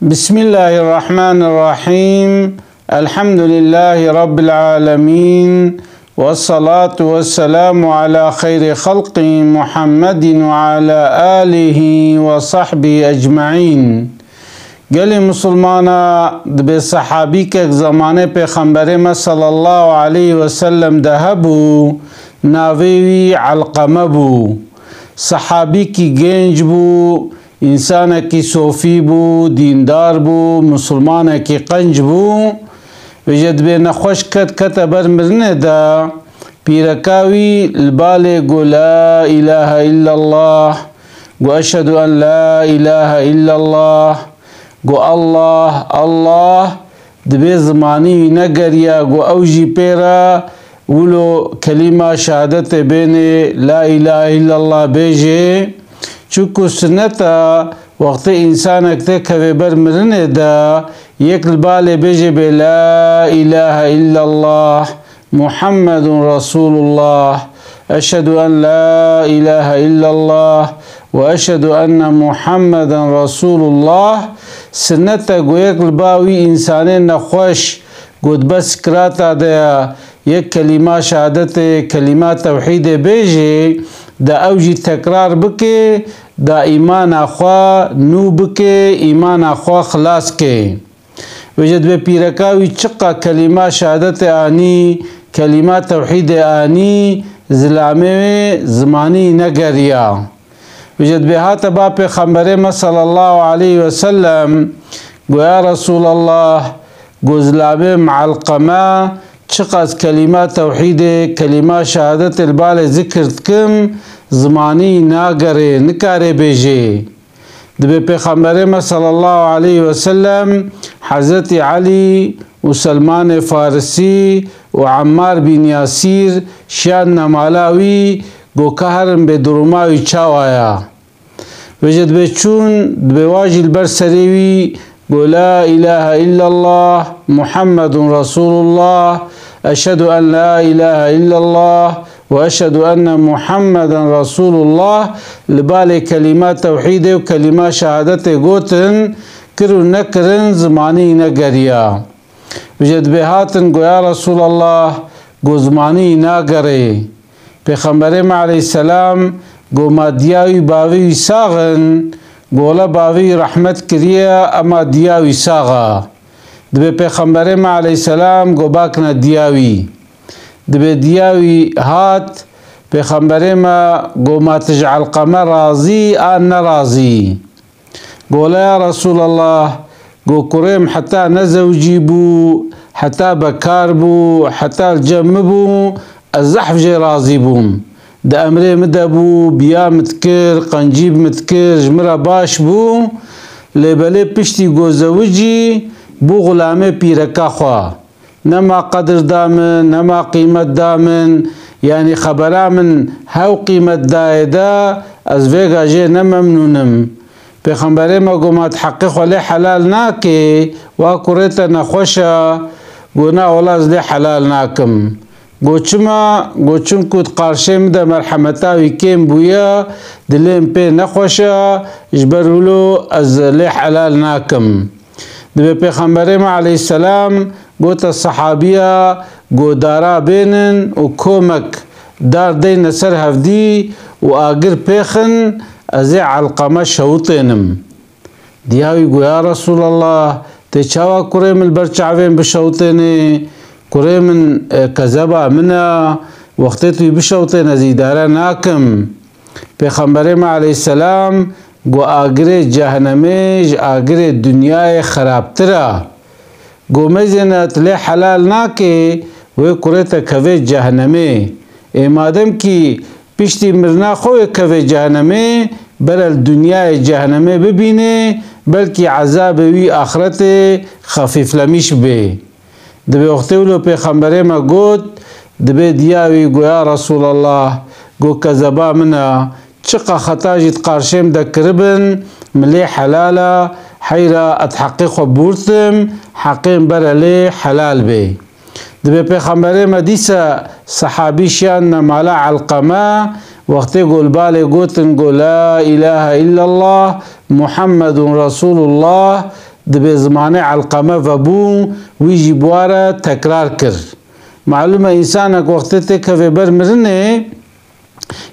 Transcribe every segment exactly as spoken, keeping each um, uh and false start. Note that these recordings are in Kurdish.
بسم الله الرحمن الرحيم. الحمد لله رب العالمين. والصلاة والسلام على خير خلقه محمد وعلى آله وصحبه أجمعين. Gelê misilmana, dibê sehabîkek zemanê Pêxemberê me sallallahu aleyhi ve sellem de hebû, navê wî Elqeme bû. Sehabîkî gênc bû, însanekî sofî bû, dîndar bû, misilmanekî qenc bû. Vêje dibê nexweş ket, kete ber mirinê de, pîreka wî li balê got, "La ilahe illallah." Got, "Eşhedû en la ilahe illallah." Got, "Allah, Allah." Dibê zimanî wî negeriya, got, ew jî pê re wilo kelîma şehadetê bênê, la ilahe illallah bêjê. Çunku sunnet e, wextê însanek tê kevê ber mirinê de, yek li balê bêjê bê, "La ilahe illallah, Muhammedun Resulullah, eşhedû en la ilahe illallah ve eşhedû enne Muhammeden Resulullah." Sunnet e, got, yek li ba wî însanê nexweş, got, di ber sikrata de ye, yek kelîma şehadetê, kelîma tewhîdê bêjê, da ew jî tekrar bike, da îmana xwe nû bike, îmana xwe xilas ke. Vêje dibê pîreka wî çiqa kelîma şehadetê anî, kelîma tewhîdê anî, zilamê wê zimanî negeriya. Vêje dibê hate ba Pêxemberê me sallallahu aleyhi ve sellem, got, "Ya Resulallah," got, "zilamê min Elqeme, çiqas kelîma tewhîdê, kelîma şehadetê li balê zikir dikim, zimanî nagerê, nikarê bêjê." Dibê Pêxemberê me sallallahu aleyhi ve sellem, Hezretî Elî û Selmanê Farisî û Emmar bin Yasîr şiyandine mala wî, got, "Ka herin bê duruma wî çawa ya." Vêje dibê çûn, dibê wa jî li ber serê wî got, "La ilahe illallah, Muhammedun Resulullah, eşhedû en la ilahe illallah ve eşhedû enne Muhammeden Resulullah." Li balê kelîma tewhîdê û kelîma şehadetê gotin, kir û nekirin, zimanî negeriya. Vêje dibê hatin got, "Ya Resulallah," got, "zimanî nagerê." Pêxemberê me aleyhisselam got, "Ma diya wî bavê wî sax in?" Got, "Wele bavê wî rehmet kiriye, ema diya wî sax e." Dibê Pêxemberê me aleyhisselam got, "Bakine diya wî." Dibê diya wî hat, Pêxemberê me got, "Ma tu ji Elqeme razî an nerazî?" Got, "Wele ya Resulallah," got, "kurê min heta nezewicî bû, heta bekar bû, heta li cem min bû, ez zehf jê razî bûm. Di emrê min de bû, biya min dikir, qencî bi min dikir, ji min re baş bû. Lê belê piştî ku zewicî, bû xulamê pîreka xwe. Nema qedir da min, nema qîmet da min, yanî xebera min hew qîmet dayê de, ez vêga jê ne memnûn im." Pêxemberê me got, "Ma tu heqê xwe lê helal nakê, wa kurê te nexweş e?" Got, "Na, wela ez lê helal nakim." Got, "Çima?" Got, "Çimku di qarşê min de merhemeta wî kêm bûye, dilê min pê nexweş e, ji ber wilo ez lê helal nakim." Dibê Pêxemberê me aleyhisselam gote sehabiya, got, "Dara bênin û komek dar deyne ser hevdî û agir pêxin, ez ê Elqeme şewitênim." Diya wî got, "Ya Resulallah, tê çawa kurê min li ber çavên bişewitênê? Kurê min, e, kezeba min e, wextê tu wî bişewitêne ez îdare nakim." Pêxemberê me aleyhisselam got, "Agirê cehnemê ji agirê dinyayê xerabtir e." Got, "Mezêne tu lê helal nakê, wê kurê te kevê cehnemê. Ê madem kî piştî mirina xwe wê kevê cehnemê, bere li dinyayê cehnemê bibînê, belkî ezabê wî axretê xefîflemîş bê." Dibê wextê wilo Pêxemberê me got, dibê diya wî got, "Ya Resulallah," got, "kezeba min e, çiqa xeta jî di qarşê min de kiribin, min lê helal e, heyra ez heqê xwe bûrtim, heqê min bere lê helal bê." Dibê Pêxemberê me dîse sehabî şiyandine mala Elqeme, wextê got li balê gotin, got, "La ilahe illallah, Muhammedun Resulullah," Dibê zimanê Elqeme vebû, wî jî bi wa re tekrar kir. Malûm e, însanek wextê têkeve ber mirinê,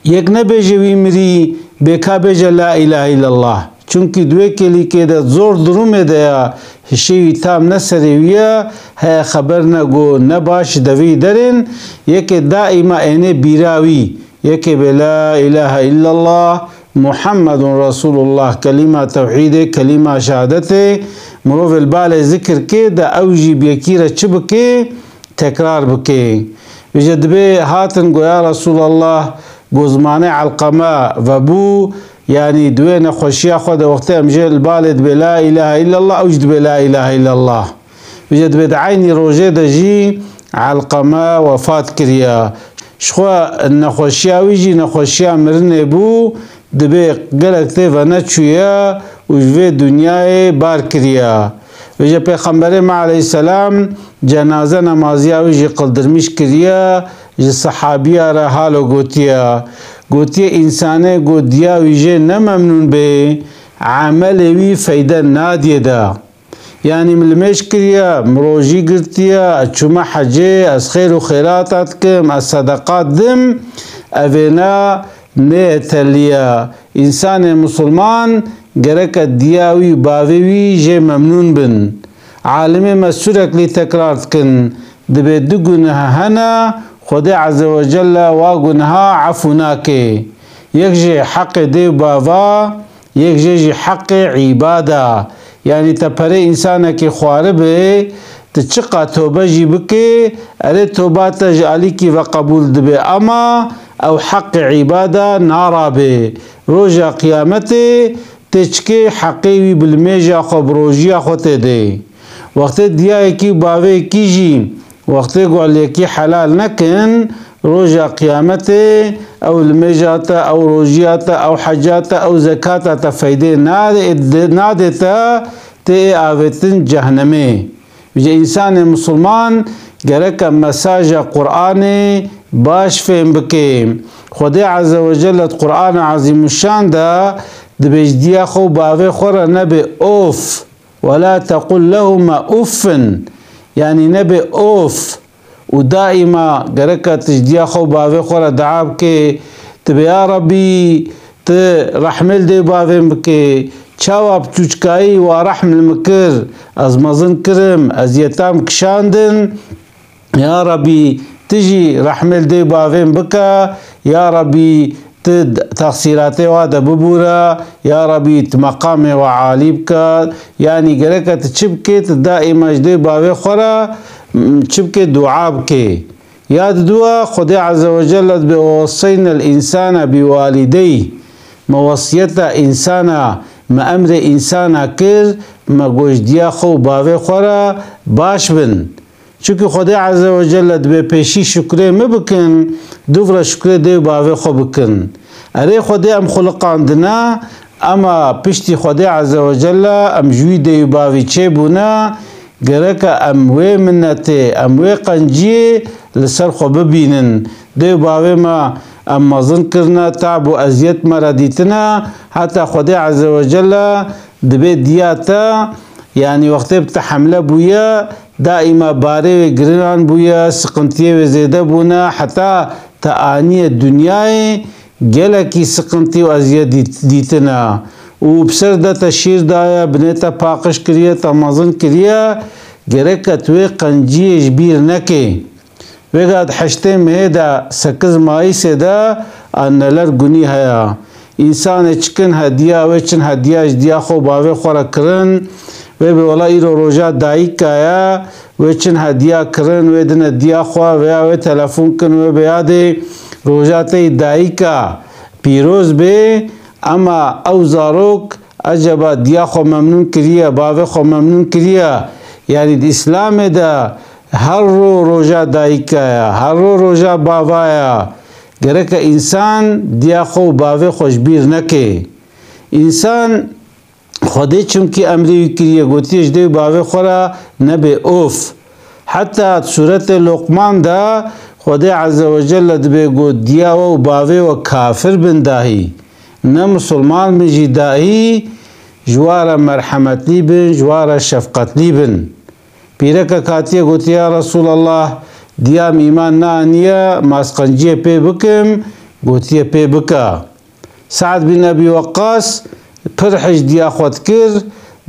yek nebêje wî mirî, bê ka bêje la îlahe îllallah. Çunkî di wê kêlîkê de zor durumê de ya, hişê wî tam ne serê wî ye, heye xeber ne go ne baş devî derên, yekê daîma ênê bîra wî, yekê bê la îlahe îllallah, Muhammedun Resulullah, kelîma tewhîdê, kelîma şehadetê, mirovê li balê zikir kê de ew jî bi yekî re çi bikê, tekrar bikê. Vêje dibê hatin go ya Resulallah, go zimanê Elqeme vebû, yanî di wê nexweşiya xwe de wextê em jê li balê dibê la îlahe îllallah, ew jî dibê la îlahe îllallah. Vêje dibê di eynî rojê de jî Elqeme wefat kiriye. Ji xwe nexweşiya wî jî nexweşiya mirinê bû, dibê gelek tê veneçûye û ji vê dinyayê bar kiriye. Vêje Pêxemberê me aleyhisselam cenaze nemaziya wî jî qildirmîş kiriye, ji sehabiya re halo gotiye. Gotiye, însanê go diya wî jê ne memnûn bê, emelê wî feyde nadiyê de. Yanî min limêj kiriye, min rojî girtiye, ez çûme hecê, ez xêr û xêrata dikim, ez sedeqa dim, evêna nê teliye. Însanê misilman gereke diya wî û bavê wî jê memnûn bin. Alimê me sûreklî tekrar dikin, dibê du guneha hene, Xwedê Azze ve Celle wa guneha efû nake. Yek jê heqê dê û bava, yek jê jî heqê îbada. Yanî te perê însanekî xwaribe, tu çiqa tobe jî bikê, erê toba te ji alîkî ve qebûl dibe, ama ew heqê îbada narabe. Roja qiyametê tê çikê heqê wî bi limêja xwe, bi rojiya xwe tê dê. Wextê diyayekî û bavêyekî jî wextê go li yekî helal nekin, roja qiyametê ew limêja te, ew rojiya te, ew heca te, ew zekata te feydê nade-, nadê te, tê ê avêtin cehnemê. Vêje însanê misilman gereke mesaja Qur'anê baş fêm bike. Xwedê Azze ve Celle di Qur'ana Azîmuşşan de dibê ji diya xwe û bavê xwe re nebê of. "Ve la tequl lehuma uffin." Yanî nebê of. Û daîma gereka tu ji diya xwe û bavê xwe re dua bikê, tu bê, "Ya Rebî, tu rehmê li dê û bavê min bikê. Çawa bi çûçikayî wa rehm li min kir, ez mezin kirim, eziyeta min kişandin." Ya Rebî, tu jî rehmê li dê û bavê min bike. Ya Rebî, tu d-, texsîratê wa de bibûre. Ya Rebî, tu meqamê wa alî bike. Yanî gereke tu çi bikê, tu daîma ji dê û bavê xwe re, m, çi bikê, dua bikê. Ya diduwa, Xwedê Azze ve Celle dibê, "Ve weseynel însane bi walideyh." Me wesiyeta însana, me emrê însana kir, me got ji diya xwe û bavê xwe re baş bin. Çunku Xwedê Azze ve Celle dibê pêşî şukrê min bikin, dûv re şukrê dê û bavê xwe bikin. Erê Xwedê em xuliqandine, ema piştî Xwedê Azze ve Celle em ji wî dê û bavî çêbûne, gereke em wê minnetê, em wê qenciyê li ser xwe bibînin. Dê û bavê me em mezin kirine, tab û eziyet me re dîtine, heta Xwedê Azze ve Celle dibê diya te, yanî wextê bi te hemle bûye, daîma barê wê girinan bûye, siqintiyê wê zêde bûne, heta te aniye dinyayê, gelekî siqintî û eziyet dît-, dîtine û bi ser de te şîr daye, binê te paqij kiriye, te mezin kiriye, gereke tu wê qenciyê ji bîr nekê. Vêga di heştê mehê de, sekiz Mayîsê de, anneler gunî heye. Însanê çikin hediya, wê çin hediya ji diya xwe û bavê xwe re kirin, wê bê wela îro roja dayika ye, wê çin hediya kirin, wê dine diya xwe, veya wê telefon kin, wê bê yadê roja te yî dayika pîroz bê, ema ew zarok eceba diya xwe memnûn kiriye, bavê xwe memnûn kiriye? Yanî di Îslamê de her ro roja dayika ye, her ro roja bava ye. Gereke însan diya xwe û bavê xwe ji bîr neke. Însan Xwedê çimkî emrê wî kiriye, gotiye ji dê û bavê xwe re nebê of. Heta di sûretê Loqman de Xwedê Azze ve Celle dibê got, diya we û bavê we kafir bin dahî, ne misilman bin jî dahî, ji wa re merhemetlî bin, ji wa re şefqetlî bin. Pîrekek hatiye gotiye, "Ya Resûlallah, diya min îman neaniye, ma ez qenciyê pê bikim?" Gotiye, "Pê bike." Se'd bin Ebî Weqqas pir hej diya xwe dikir,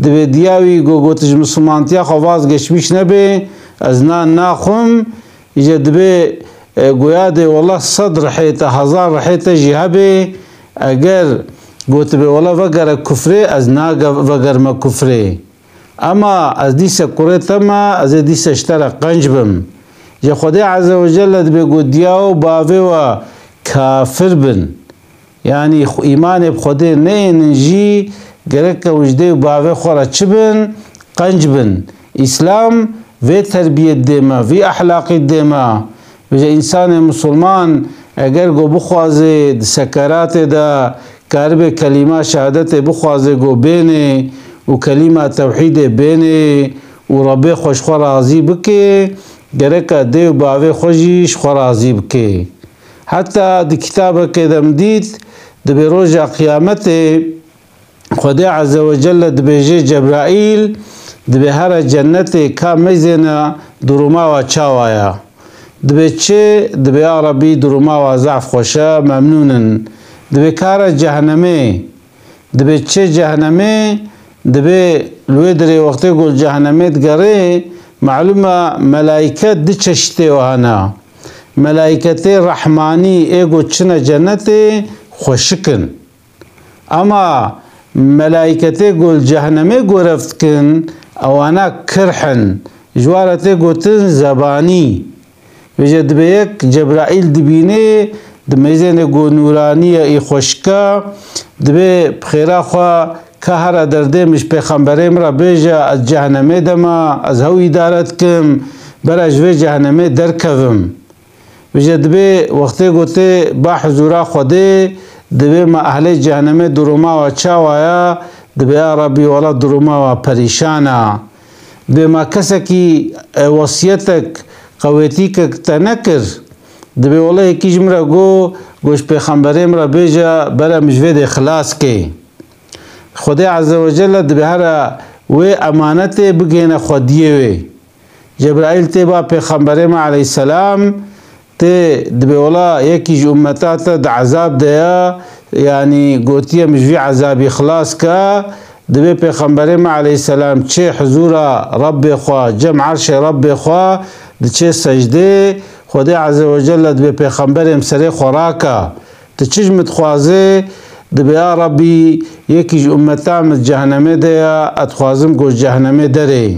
dibê diya wî go-, got, "Ji misilmantiya xwe vazgeçmiş nebe, ez nan naxwim." Îje dibê, e, goya dê, "Wela sed rihê te, hezar rihê te jî hebe, eger gotibê, wela vegere kufrê, ez nage-, vegerime kufrê. Ema ez dîse kurê te me, ez ê dîse ji te re qenc bim." Ji Xwedê Azze ve Celle dibê got, "Diya û bavê we kafir bin, yanî xu-, îmanê bi Xwedê neyênin jî, gerek ew ji dê û bavê xwe re çi bin? Qenc bin." Îslam vê terbiyê didê me, vî ehlaqî didê me. Vêje însanê misilman eger go bixwaze di sekeratê de karibe kelîma şehadetê bixwaze go bêne û kelîma tewhîdê bêne û Rebbê xwe ji xwe razî bike, gereka dê û bavê xwe jî ji xwe razî bike. Heta di kitabekê de min dît, dibê roja qiyametê Xwedê Azze ve Celle dibêje, Cebraîl dibê here cennetê ka meyzêne duruma wa çawa ya? Dibê çi? Dibê, ya Rebî, duruma wa zaf xweş e, memnûn in. Dibê kare cehnemê. Dibê çi cehnemê? Dibê li wê dirê wextê ku li cehnemê digerê, malûm e, melaîket du çeşitê wa hene. Melaîketê rehmanî ê ku çine cennetê xweşik in. Ema melaîketê ku li cehnemê gorev dikin, ewana kirh in. Ji wa re tê gotin zebanî. Vêje dibê yek Cebraîl dibînê, di meyzênê ku nûranî ye, î xweşik e, dibê bi xêra xwe ka here derdê min ji pêxemberê min re bêje, ez cehnemê de me, ez hew îdare dikim, bera ji vê cehnemê derkevim. Vêje dibê wextê ku tê ba huzûra Xwedê, dibê ma ehlê cehnemê duruma wa çawa ya, dibê ya Rebî wela duruma wa perîşan e. Dibê ma kesekî, e, wesiyetek, qewêtîkek te nekir, dibê wela yekî ji min re go, go ji pêxemberê min re bêje, bere min ji vê dê xilas kê. Xwedê Azze ve Celle dibê here wê emanetê bigihêne xwediyê wê. Cebraîl tê ba Pêxemberê me aleyhisselam, tê dibê wela yekî ji ummeta te di ezab de ye, yanî gotiye min ji vî ezabî xilas ke, dibê Pêxemberê me aleyhisselam çê huzûra Rebbê xwe, cem erşê Rebbê xwe, diçê secdê, Xwedê Azze ve Celle dibê Pêxemberê min serê xwe rake. Tu çi ji min dixwazê? Dibê ya Rebbî, yekî ji ummeta min di cehnemê de ye, ez dixwazim ku ji cehnemê derê.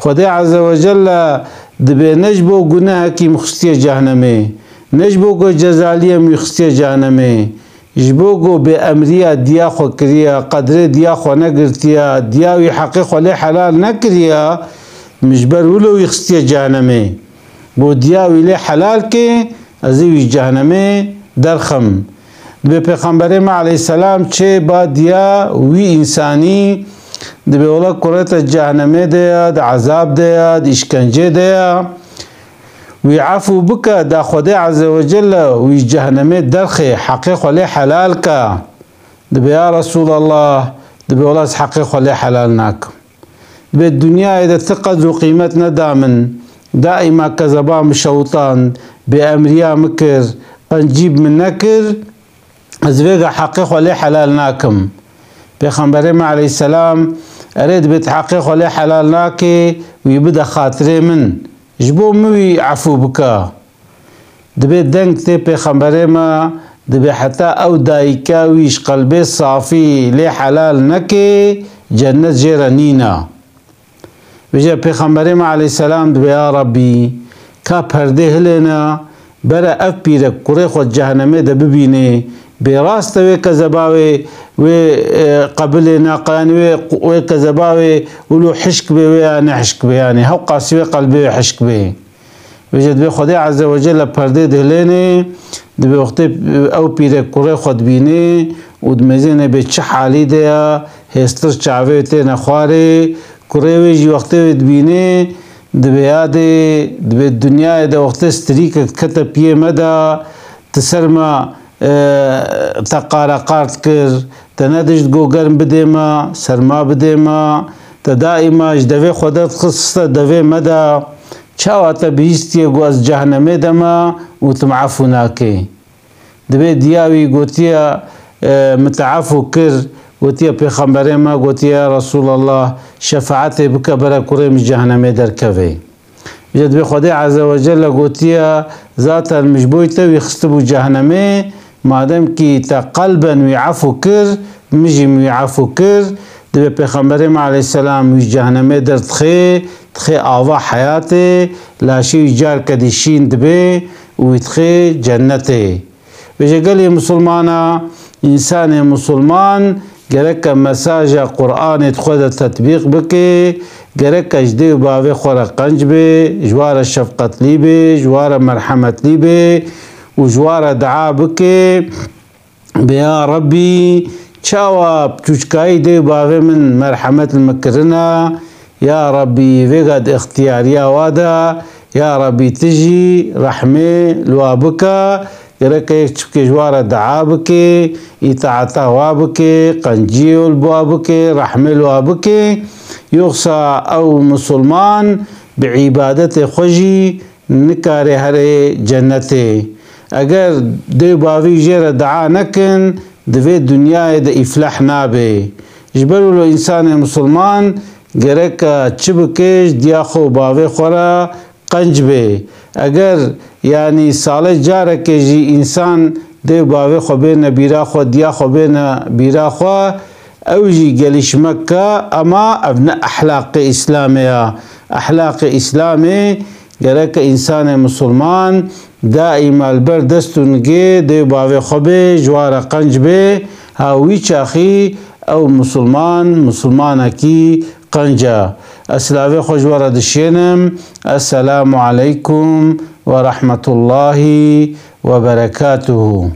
Xwedê Azze ve Celle dibê ne ji bo gunehekî min xistiye cehnemê, ne ji bo ku cezaliyê min wî xistiye cehnemê, ji bo ku bêemriya diya xwe kiriye, qedrê diya xwe negirtiye, diya wî heqê xwe lê helal nekiriye, min ji ber wilo wî xistiye cehnemê. Bo diya wî lê helal kê, ez ê wî ji cehnemê derxim. Dibê Pêxemberê me aleyhisselam çê ba diya wî însanî, dibê wela kurê te cehnemê de ya, di ezab de ya, di îşkencê de ya. Wî efû bike, da Xwedê Azze ve Celle wî cehnemê derxê, heqê xwe lê helal ke. Dibê ya Resûlallah, dibê wela ez heqê xwe lê helal nakim. Dibê dinyayê de ti qedr û qîmet neda min, daîma kezeba min şewitand, bêemriya min kir, qencî bi min nekir, ez vêga heqê xwe lê helal nakim. Pêxemberê me aleyhisselam, erê dibê tu heqê xwe lê helal nakê, wî bide xatirê min. Ji bo min wî efû bike. Dibê deng tê Pêxemberê me, dibê heta ew dayika wî ji qelbê safî lê helal nekê, cennet jê re nîne. Vêje Pêxemberê me aleyhisselam dibê, ya Rebbî, ka perdê hilêne, bere ev pîrek kurê xwe di cehnemê de bibînê, bê rast e wê kezeba wê, wê, e, qebilê nake, yanî wê, wê kezeba wê wilo hişk bê wê ya nehişk bê, yanî hewqasî wê qelbê wê hişk bê. Vêje dibê Xwedê Azze ve Celle perdê dihilênê, dibê wextê ew pîrek kurê xwe dibînê û dimezêne bê çi halî de ya, hêstir çavê wê têne xwarê, kurê wê jî wextê wê dibînê, dibê yadê, dibê dinyayê de wextê strîkek kete piyê me de, ti ser me, e, te qareqar dikir, Te nedişt go germ bidê me, serma bidê me, te daîma ji devê xwe derdixist devê me de. Çawa te bihîstiye go ez cehnemê de me û tu min efû nakê? Divê diya wî gotiye, e, min te efû kir, gotiye pêxemberê me, gotiye ya Resûlallah, şefaetê bike bere kurê min ji cehnemê derkevê. Ji divê Xwedê Azze ve Celle gotiye, zaten min ji bo te wî xistibû cehnemê, madem kî te qelben wî efû kir, min jî min wî efû kir. Divê Pêxemberê me aleyhisselam wî ji cehnemê derdixê, dixê ava heyatê, laşê wî carke dî şîn dibe û wî dixê cennetê. Vêje gelê misilmana, însanê misilman gereke mesaja Qur'anê di xwe de tetbîq bike, gereke ji dê û bavê xwe re qenc be, ji wa re şefqetlî be, ji wa re merhemetlî be û ji wa re dua bike, bê ya Rebbî, çawa bi çûçkayî dê û bavê min merhemet li min kirine, ya Rebbî, vêga di ixtiyariya wa de, ya Rebbî, tu jî rehmê li wa bike. Gereke yek çi bike, ji wa re dua bike, îtaeta wa bike, qenciyê li wa bike, rehmê li wa bike. Yoxsa ew misilman bi îbadetê xwe jî nikare here cennetê. Eger dê û bavî jê re dua nekin, di vê dinyayê de îflah nabe. Ji ber wilo însanê misilman gereke çi bike, ji diya xwe û bavê xwe re qenc bê. Eger, yanî, salê carekê jî însan dê û bavê xwe bêne bîra xwe, diya xwe bêne bîra xwe, ew jî gelişmek ke, ema ev ne ehlaqê Îslamê ya. Ehlaqê Îslamê gereke însanê misilman daîma li ber dest û nigê dê û bavê xwe bê, ji wa re qenc bê, ha wî çaxî ew misilman, misilmanekî qenc e. Ez silavê xwe ji we re dişênim. Esselamu aleykum ve rahmetullahi ve berekatuhu.